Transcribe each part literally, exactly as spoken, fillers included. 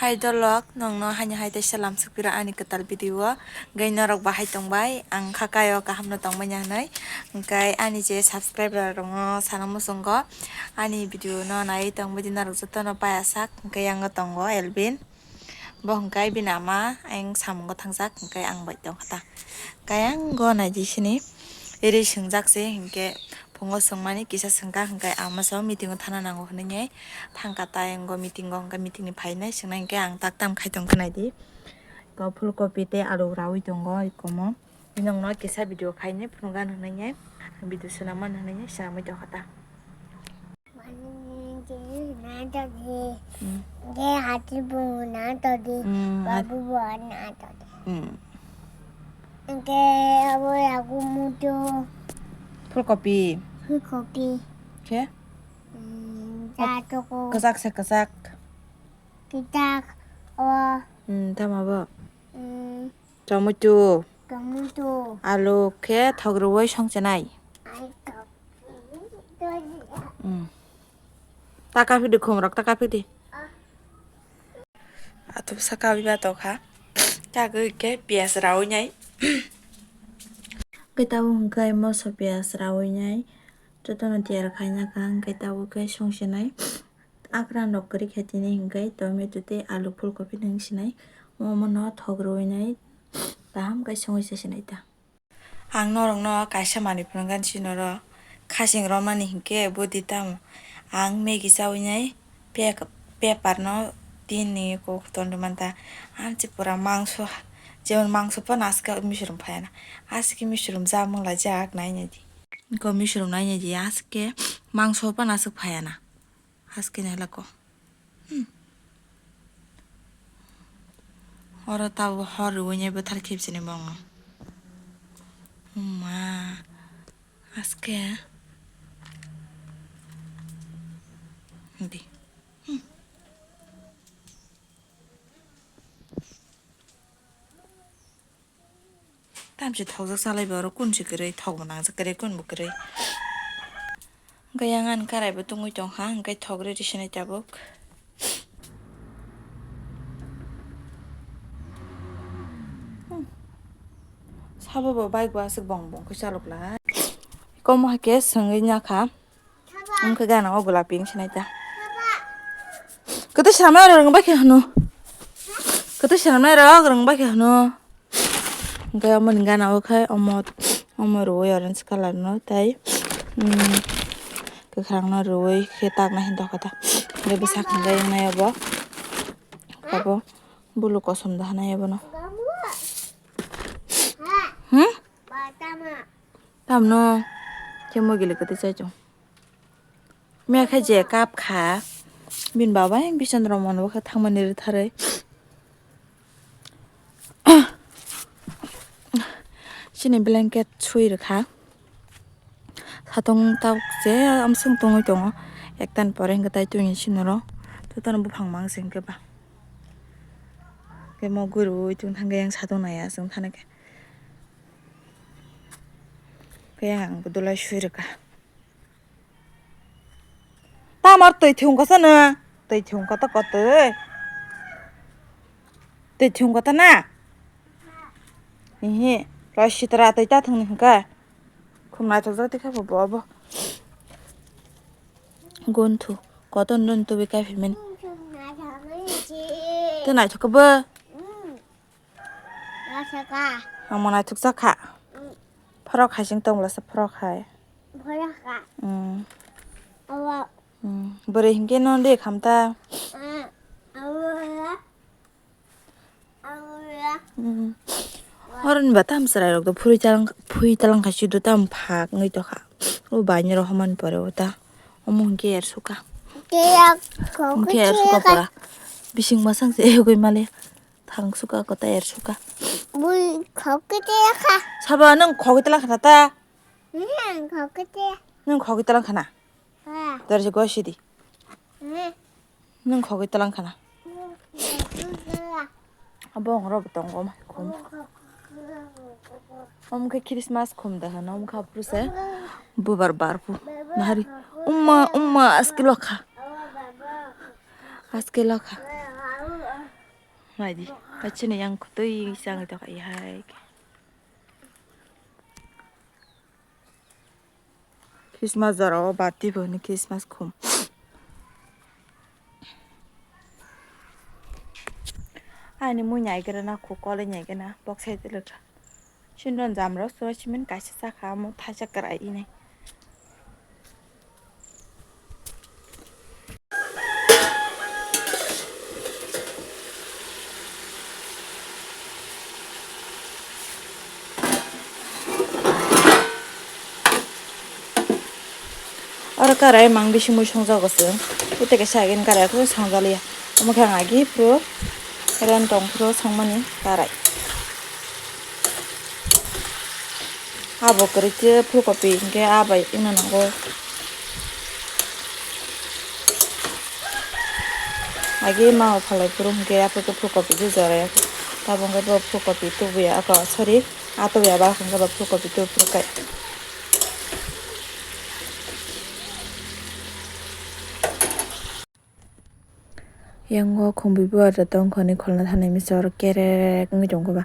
Hai dolok, nongno haini hai teisa lamsok pira ani kwtal video o. Hwnkhe norok bahai tongbai, ang kha kaio kaham no tongmani hinwi. Hwnkhe ani je subscriber rokno sana muchungo ani video no naiwi tongbaidi norok jotono paya sak, hwnkhe yango tongo Elvin. Bo hwnkhe bini ama ayang samungo thangjak, hwnkhe ang bai tongkha ta. Hwnkhe ayango naidi sini ri swngjak se, hwnkhe phungo swngmani kisa swngkha, hwnkhe ama sao meeting o thana nango hinwi thangkha ta. Ayango meeting o, hwnkhe meeting ni phainai swngnai, hwnkhe ang tak tam khai tongkha naidi. Ko phulkopi tei alu raui tongo ikomo. Nongno kisa video khaini phunukgan hinwi, video swnamman hinwi swnamwi tongkha ta. Mani je na tadi. Hmm. Je hati bu na tadi. Hmm, hat- Babu bu na tadi. Hmm. Ke abo yaku mutu. Phulkopi. Phulkopi. Khe? Hmm, ja toko. Kwchak se kwchak. Kwchak o. Hmm, tamo bo? Hmm. Tomato. Tomato. Alu khe thok rwui song chenai. Ai thok. Hmm. Taka phidi khum rok, taka phidi. Ah. Ato saka biba tokha. Tagwi khe piyaj raui nai. Khe tabuk hwnkhe moso piyaj raui nai. Jotono tiyar khaina kha, hwnkhe tabuk khe song chenai. Akran rok kwrwi khe tini hwnkhe tomato tei alu phulkopi nung sinai. Omono thok rwui nai kaham khe songwi se sinai ta. Ang norokno kaisa manwi phunukgani sini oro khaching romani hinkhe bwdwi tamo. Ang Maggi chaui nai pe-, paper no tin ni kok ton rwmani ta. Ang se pura mangso, jemon mangso phano aswk misrom phaiya na. Aswk misrom ja mung laijak nai nai di. Ko misrom nai nai di aswk khe mangso phano aswk phaiya na. Haske ni halako. Hmm. Oro tabo hor rwui nai bwthar khibsini mongo. Ma. Haske. Di. Hmm. Tamsi thokjak salai bo oro kun si kwrwi, thok bo nangjak kwrwi, kun bo kwrwi. Hwnkhe yang ani karai bo tungwi tongkha, hwnkhe thok rwi rw sinai tabuk. Hmm. Sabo bo bike bo aswk bong bong khe chalok lai. Komo hai khe swngwi nakha. Wngkha gana o gola pink sinai ta. Kwtwi swnamnai rok rwng bai khe hwno. Kwtwi swnamnai rok rwng bai khe hwno. Hwnkhe omo ni gana o khe omo, omo rwui orange colour no tei, mm, kwkhwrang no rwui khe takna hinwi tongkha ta. Hwnkhe bwsak hwnkhe wngnai obo. Abo bulu kosom da hwnwi obono. Hmm? Tamno khe mogili kwtwi chai chong. Mia khe je kap kha, bini baba yang Bisondro mon bo khe thangmani rwtharwi. Chini blanket sui rwkha. Satung tabuk je amsung tongwi tongo. Ektan pore hwnkhe tai tongni sinoro. Totano buphang mang se hwnkhe ba. Khe mo gurui tong thangkhe yang satung naiya chwng thani khe. Khe yang ang budulai sui rwkha. Tamar twi thung kasa na. Twi thung kata kotwi. Twi thung kata na. Ihi. Roi sitra twi ta thung ni hwnkha. Khum naithok jak tikha bo bo abo. Gonthu. Koton don tubi kai phaimani. Tei naithok khe bo. Rasaka. Omo naithok jakha. Mm. Phorok hai sing tong blasa phorok hai. Phorok ha. Mm. Awa. Mm. Bwrwi hinkhe no de khamta. Ah, awa. Awa. Mm. Horoni ba tam chwrai rok do phuri talang, phuri talang khai sido tam phak wngwi tokha. O bai ni rohormani pore o ta. Omo hinkhe ersuka. Kaya. Hinkhe ersuka pora. Bising masang se egoi male. Thang suka ko ta er suka. Bui khok kete kha. Sabo nung khogwi tala khana ta? Hmm, khok kete. Nung khogwi tala khana? Ha. Dar je goi sidi. Hmm. Nung khogwi tala khana? Hmm. Abo ong ro botong gom khum. Om khe Christmas khum da hano om kha puse. Bubar bar pu. Nahari. Umma, umma, askilo kha. Askilo kha. Naidi, kachini yang kutui sang tokha hai. Christmas jora o bati bo hwnwi Christmas khum. Ani mui naigra na khu kole naigra na bok sai tele kha. Sindon jamro so simin kaisa sakha amo thaisa kwrai inai. Oro karai mang bising mui songjago chwng. Tei kaisa agini karai khe songjalia. Omo khe ang agi phuru ren tong phuru songmani karai. Abo kwrwi khe phulkopi hinkhe a bai wngna nango. Agi mao phalai phuru hinkhe aphuru phulkopi je joraya. Tabuk hinkhe bo phulkopi tubuya ako, sorry, a tubuya ba hinkhe bo phulkopi tubu phuru kai. Yango khumui bubar tongkhorni kholna thani misa oro kerek wngwi tongkha ba.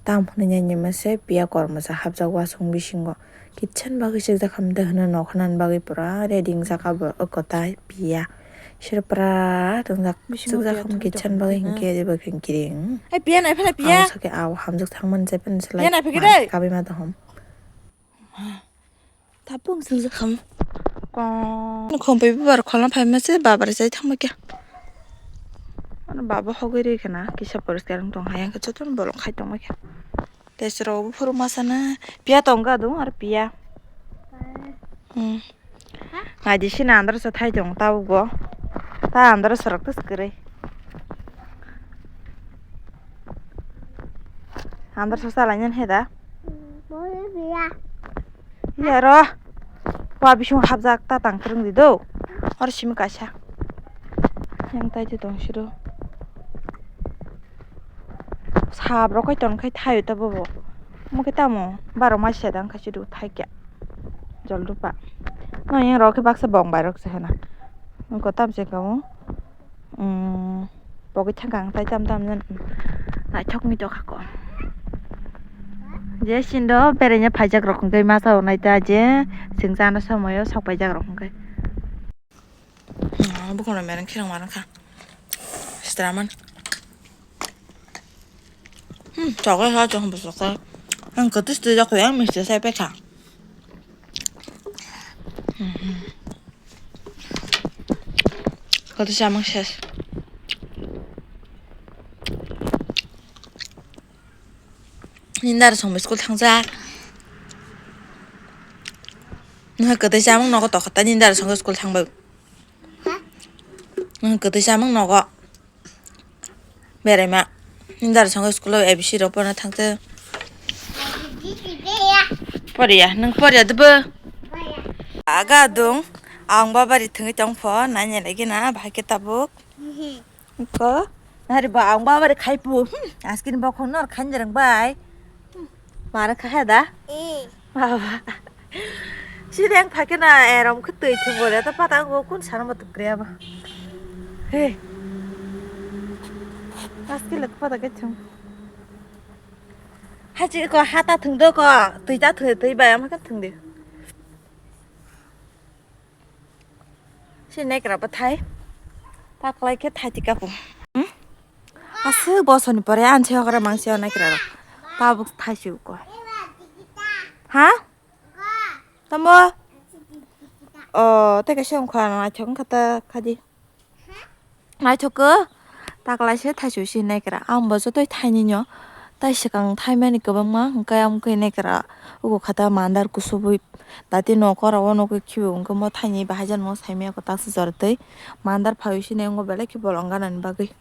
Tamo hwnwi nini masa piya kormosa hapjak wasung bisingo. Kitchen bagwi swijak hamda hwnwi nokha nani bagwi pura ready wngjak abo kota piya. Sir pura tongjak swijak ham kitchen bagwi hinkhe abo khe kiring. Ai piya nai phela piya. Ang sakhe aw hamjak thangmani jepani selai. Piya nai phikhe dai. Kabima dohom. Tapung swngjak ham. Kong. Khumui bubar kholna phaima se babar jai thangma khe. Ano baba hogwi ri khana kisa poriskar wng tong hai ang khe jotono bolong khai tongma khe. Tei chwrago buphuru masa na piya tong ga dung aro piya. Hmm. Naidi sini andro sa thai tong tabuk bo. Ta andro sa rok tus kwrwi. Andro sa salai nyan heda. Iya ro. Wa bising hapjak ta tang kwrwng di do. Or simi kaisa. Yang tai te tong siro. Sab rok kai ton khai thaio ta bobo. Mo khe tamo baro mai se dang khai chidu thai kya. Jol dupa. No yang rok khe baksa bong bai rok se hena. Ko tam se kamo. Pogwi thangkang tai tam tam jan naithok ni tokha ko. Je sindo beraina phaijak rok hwnkhe masa o naita je singsa ano somoyo sok paijak rok hwnkhe. Bukhorok mereng khirang marang kha. Straman. Hmm, chocolate ha chong bwswk kha. Ang kwtwi swtwi jak kha, ang misti sai paikha. Kwtwi chamung ses. Nini dara song bai school thangjak. Nwng kwtwi chamung nogo tokha ta nini dara song school thangbai. Nwng kwtwi chamung nogo. Beraima. Nini dara song school o A B C rok porna thangtwi. Poriya, nwng poriya dwbo? Aga dung. Ang babari thwngwi tongpho, nanya lagi na, bahai khe tabuk. Ko, nari ba ang baba re khai pu. Hmm, askin bokhong nor khan jereng bai. Hmm, mara kha da? Eh. Baba. Sini ang phake na erom khe twi thung bole ta pata go kun sana ma tukre ba. He. Askin le pata ke thung. Hachi ko hata thung do ko. Twi ta thung twi bai am kha thung de. Si nekra bwthai. Taklai khe thai tika pu. Hmm? Aswk bosoni pore ansi okra mangsi o nekra rok. Tabuk thai si uko. Ha? Tamo? O, tei kaisa wngkha naithok wngkha ta khadi. Naithok khe taklaisa thaisu si naikra. Ang bo jotoi thainino. Tai swkang thaimani kwbangma hwnkhe ang khe naikra. Ugo khata mandar kusubui. Dati nokora o nokhe khibi hwnkhe mo thaini bahai jan mo saimaya kwtak se jor tei. Mandar phaiwi sinai wngkha belai khe bolong ganani bagwi.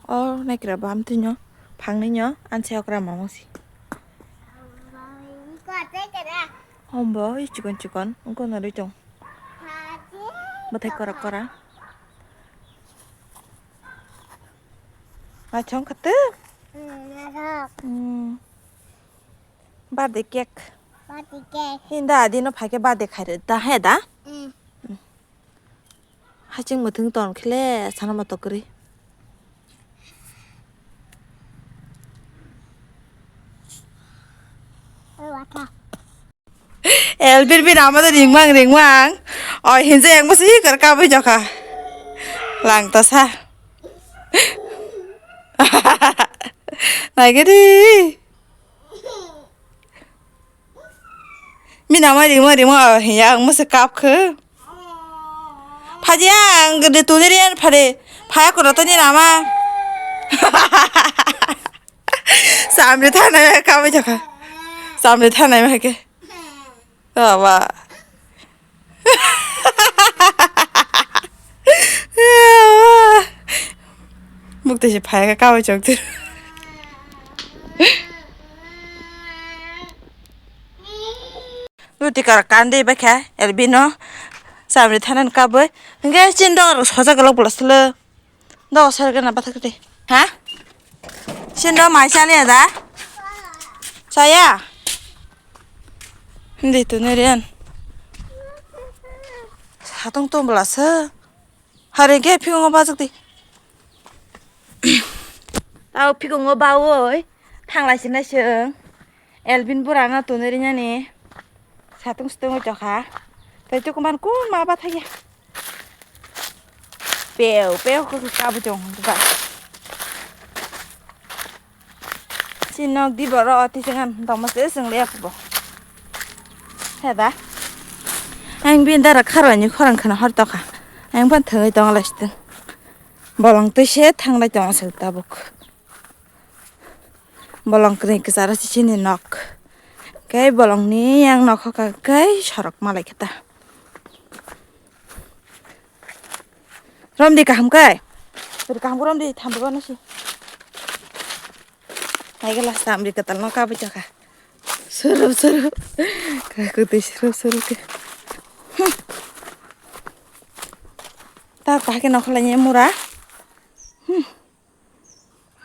O naikra bam twino phangni no anse okra mamo si. Ombo i chikon chikon wngkha nari tong. Bwthai kora kora. Naithok kha tei? Hmm, naithok. Hmm. Birthday cake. Birthday cake. Hinda adi no phaikhe birthday khairwi da, he da? Hmm. Haching mwthwng ton khle sana moto kwrwi. Bir bir ama de ringmang ringmang. Oi hinje yang bwswi kar kabui jokha. Lang ta sa. Naigedi. Bini ama ringmang ringmang oi hinya ang bwswi kap khe. Phaji ang de tuni riyan phare. Phaya kono to ni nama. Samri thanai kabui jokha. Samri thanai ma ke. Baba. Bukti se phai ka kawi chok tu. Luti kar kandi ba kha, Elvino. Samri thanan kabui. Nge chin dog soja galak bulasle. Dok sergana bathakri. Ha? Sindo mai chaliya da? Chaya? Hindi to nerian. Satung tumbla se. Hari ke phiungo bajak di. Tao phiungo bawoi. Thanglai sinai seng. Elvin burano tonwi rinani satung sutung oi tokha. Tei tukuman kun ma bathakya. Peu peu khe kabo chong ba. Chinok di boro oti sengan tongma se seng le bo. Heda. Ang bin dara kharwani khorang khana hor tokha. Ang ban thangwi tong lai siteng. Bolong twi se thanglai tong se tabuk. Bolong kwrwi kwcharo se chini nok. Kei bolongni yang nokho ka kei sorok malai khe ta. Romdi kaham kei. Romdi kaham khe romdi thambo no si. Hai gela samri kwtal no kabui chakha. Suru suru. Ka kutui suru suru khe. Hmm. Ta kahke nokho lai mura. Hmm.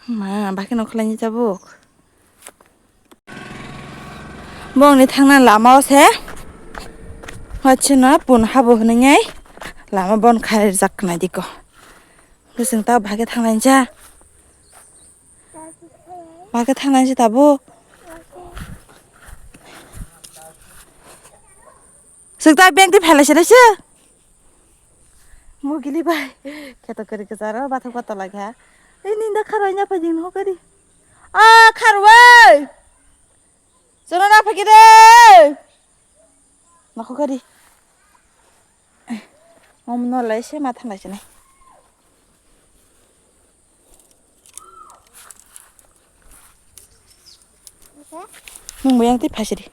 Ma, bakhe no khlai ni tabuk. Bongni thangna lama o se. Hachino pun habo hwnwi lama bon khai rijak nai diko. Bising ta bakhe thanglai ja. Bakhe thanglai ja tabuk. Sukta beng ti phelai se. Mugili bai. Kheto kwrwi kwcharo bathok bathok lai kha. Ei ninda kharwi nya phai jing no kari. A kharwi. Jono na phai kire. Nokho kari. Mom no lai se ma thanglai se nai. Nung bo yang ti phai sidi.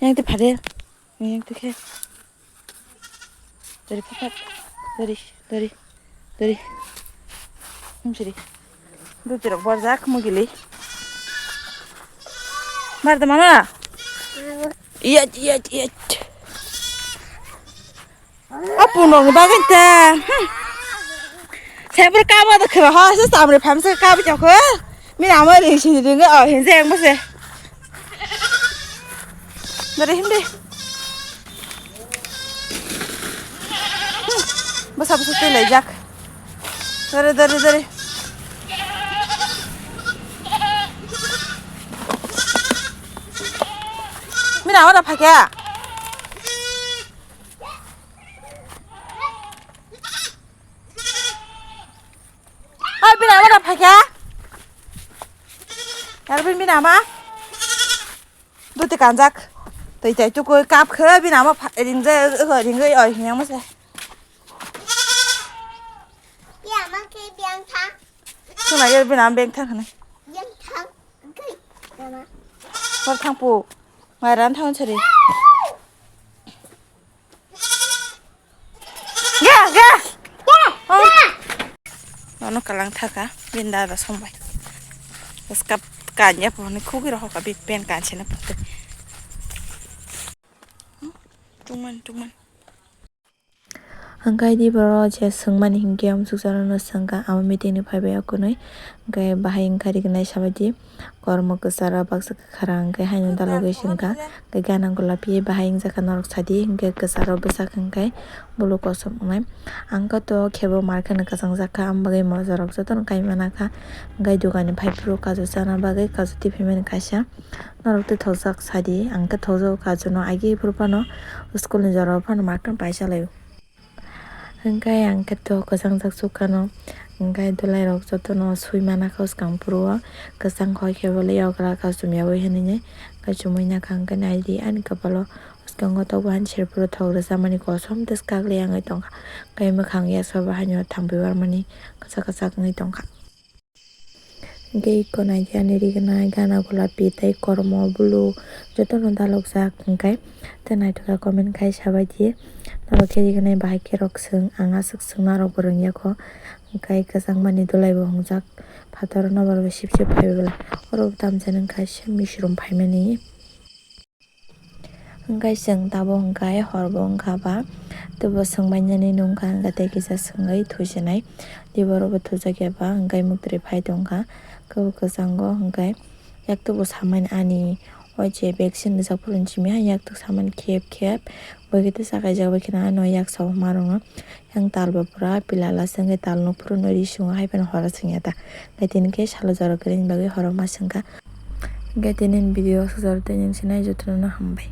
Yang ti phade. Yang ti khe. Dari papat. Dari, dari, dari. Nung sidi. Duti rok borjak mugili. Mar de mama. Iya, iya, iya. Apu nong bagwi ta. Hmm. Sebur kabo da khra ho se samre pham se kabo chok. Mi namo ring si ring o hin se mo se. Dare him de. Hmm. Basa basa te lai jak. Dare dare dare. Mi namo da phakya. Oi, bini ama da phaikha. Yar bini, bini ama. Duti kanjak. Tei tai tukui kap khe bini ama pha-, ringja, ringoi oi hinyang mase. Ya, ma khe biyang thang. Suna ye bini ama beng thang hwnwi. Biyang thang. Gai, ama. Hor thang pu. Mai ran thang sari. Ga, ga. Ga, ga. Nono kalang thaka, bini dada sombai. Skap kanya po ni khugi roho ka bini pen kanchena pute. Tungman, tungman. Hwnkhe di borok je swngmani hinkhe amsukjak rokno swngkha, amo meeting ni phaibai o kwnwi. Hwnkhe bahai wngkha rignai sabaidi, kormo kwcharo baksa kwkhwrang hwnkhe haino dalogwi swngkha. Hwnkhe gana golapi bahai wngjakha norok sadi, hwnkhe kwcharo bwsak hwnkhe bulu kosom wngnai. Ang khe to khebo mar kheno kwchangjakha, amo bagwi mojarok jotono kai manakha. Hwnkhe dukani phaiphuru kaju chana bagwi kaju tiphimani kaisa. Norok tei thokjak sadi, ang khe thokjago kaju no agi phuru phano school ni jora o phano markheno paisa lai o. Hwnkhe ang khe to kwchangjak chukha no, hwnkhe dulai rok jotono sui mana kha swkang phuru o, kwchang hoi khe bo le yagra kha chumya wi hinwi, hwnkhe chumui nakha hwnkhe naidi ani kwpalo swkango tok bahan serphuru thok rwchapmani kosom tei swkak le wngwi tongkha, hwnkhe mwkhang yaksao bahaino thambi warmani kwchak kwchak wngwi tongkha. Hwnkhe iko naidi ani rignai gana golapi tei kormo bulu jotono dalokjak hwnkhe tei naithokya comment khai sabaidi norok khe rignai bahai khe rok swng ang aswk swngna rokbo rwngya kho hwnkhe kwchangmani dulaibo hwngjak phataro nobar bai sip sip phaibai bwla oro tamjani wngkha se misrom phaimani. Hwnkhe chwng tabuk hwnkhe horbo wngkha ba, teibo swngbainani nungkha hwnkhe tei kisa swngwi thusinai. Tei borokbo thujakya ba hwnkhe muktwi phai tongkha. Kebo kwchango hwnkhe yaktukbo samani ani o je vaccine rijak phuru simi hai yaktuk samani khep khep. Bwkhe tei chakaijak bai kheno ano yaksa o ma rwngno. Yang talbo pura pilala se wngkhe tal nuk phuru no ri swngo hai phano horo swngya ta. Hwnkhe tini khe salo jora kwrwini bagwi horo ma swngkha. Hwnkhe tini ni video o swk jora tei nini sinai jotono no hambai.